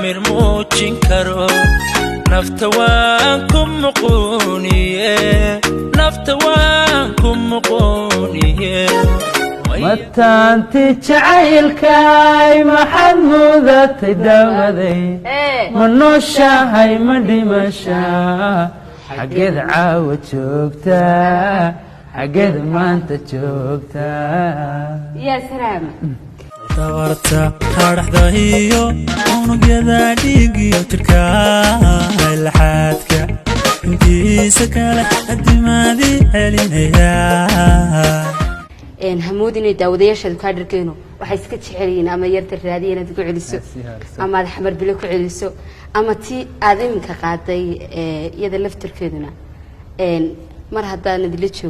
Samir muujin karo, nafta waan ku muquuniye, nafta waan ku muquuniye. Mataanti jacaylkaay, maxaad mudatay daawaday? Ma nooshahay, ma dhimashaa? Xaggeed caawa joogtaa? Xaggeed maanta joogtaa? Yaa salaam! Dabarta hadhaxda iyo unugyada dhiigiyo jidhka, laxaadka intiisa kale adimaadii celinaya. Hamood inay daawadayaashaadu kaa dhargeeno. Waxay iska jecel yihiin ama yarta raadiya inaad ku celiso, ama aad Xamar Bile ku celiso, ama tii aad iminka qaaday, iyada laftarkeeduna mar haddaan idila joogo.